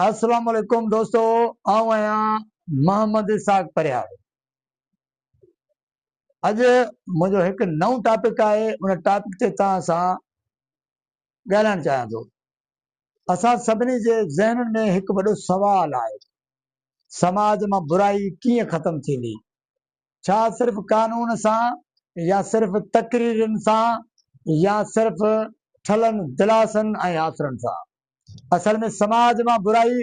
السلام عليڪم دوستو آئون آهيان محمد اسحاق پرهياڙ اڄ منهنجو هڪ نئون ٽاپڪ آهي ان ٽاپڪ تي توهان سان ڳالهائڻ چاهيان ٿو. اسان سڀني جي ذهنن ۾ هڪ وڏو سوال آهي، سماج مان برائي ڪيئن ختم ٿيندي؟ ڇا صرف قانون سان يا صرف تقريرن سان يا صرف ٺلهن دلاسن ۽ آسرن سان؟ اصل ۾ سماج مان برائي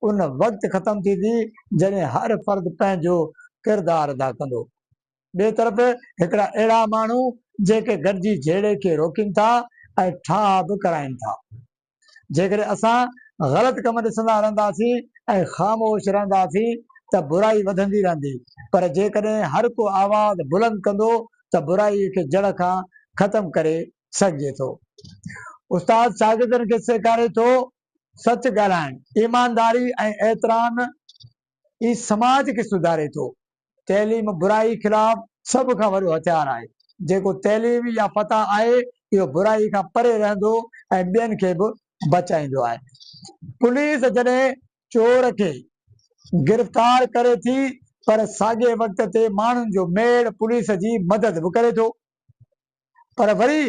ان وقت ختم ٿيندي جڏهن هر فرد پنهنجو ڪردار ادا ڪندو. ٻئي طرف هڪڙا اهڙا ماڻهو جيڪي گڏجي جهيڙي کي روڪين ٿا ۽ ٺاهه به ڪرائين ٿا. جيڪڏهن اسان غلط ڪم ڏسندا رهنداسين ۽ خاموش رهنداسين ته برائي وڌندي رهندي پر جيڪڏهن هر ڪو آواز بلند ڪندو ته برائي کي جڙ کان ختم ڪري سگهجي ٿو. استاد شاگردن کي سيکاري ٿو سچ ڳالهائڻ، ايمانداري ۽ احترام ئي سماج کي سڌاري ٿو. تعليم برائي خلاف سڀ کان وڏو هٿيار آهي. جيڪو تعليم يافته آهي اهو برائي کان پري رهندو ۽ ٻين کي به بچائيندو آهي. پوليس جڏهن چور کي گرفتار ڪري ٿي پر ساڳئي وقت تي ماڻهن جو ميڙ پوليس جي مدد به ڪري ٿو. پر وري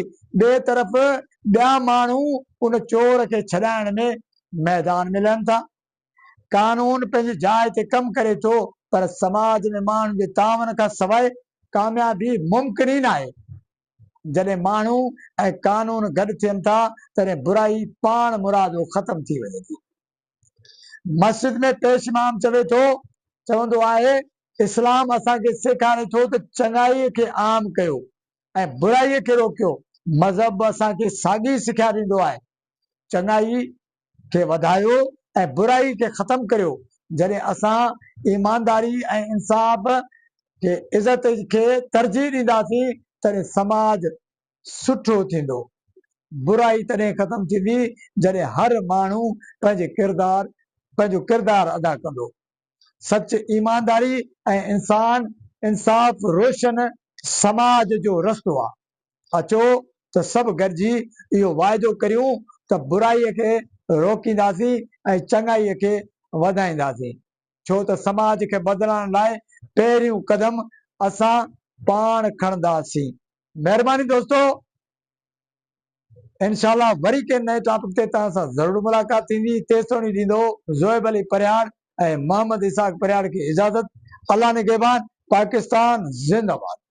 ٻئي طرف ٻيا ماڻهو ان چور کي ڇڏائڻ ۾ ميدان ۾ لهن ٿا. قانون پنهنجي جاء تي ڪم ڪري ٿو پر سماج ۾ ماڻهن جي تعاون کان سواء ڪاميابي ممڪن ئي ناهي. جڏهن ماڻهو ۽ قانون گڏ ٿين ٿا تڏهن برائي پاڻ مرادو ختم ٿي وڃي ٿي. مسجد ۾ پيش امام چوي ٿو، چوندو آهي، اسلام اسان کي سيکاري ٿو ته چڱائي کي عام ڪيو ۽ برائي کي روڪيو. مذهب به اسان کي ساڳي سکيا ڏيندو آهي. چڱائي کي وڌايو ۽ برائي کي ختم ڪريو. جڏهن اسان ايمانداري ۽ انصاف کي عزت کي ترجيح ڏينداسين تڏهن سماج سٺو ٿيندو. برائي تڏهن ختم ٿيندي جڏهن هر ماڻهو پنهنجي ڪردار پنهنجو ڪردار ادا ڪندو. سچ، ايمانداري ۽ انسان انصاف روشن سماج جو رستو آ. اچو ته سڀ گڏجي اهو واعدو ڪريون ته برائي کي روڪينداسين ۽ چڱائي کي وڌائينداسين. ڇو ته سماج کي بدلائڻ لاء پهريون قدم اسان پاڻ کڻنداسين. مهرباني دوستو. انشاء الله وري ڪنهن نئين ٽاپڪ تي توهان سان ضرور ملاقات ٿيندي تيستوڻي ڏيندو زوهيب علي پرهياڙ ۽ محمد اسحاق پرهياڙ کي اجازت الله نگهبان پاڪستان زنده باد.